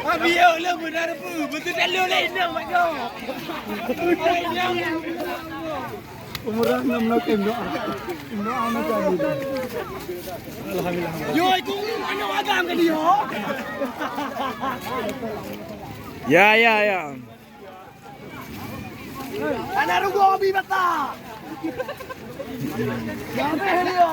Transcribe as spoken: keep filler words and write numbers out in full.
Abi, oh, le benar pu, betul tak le, le, inang, mak, yo. Umur enam belas tahun, doa. Doa macam ni. Alhamdulillah. Yo, itu anak agam ke dia? Ya, ya, ya. Anak rugo bi mata. Jangan dia.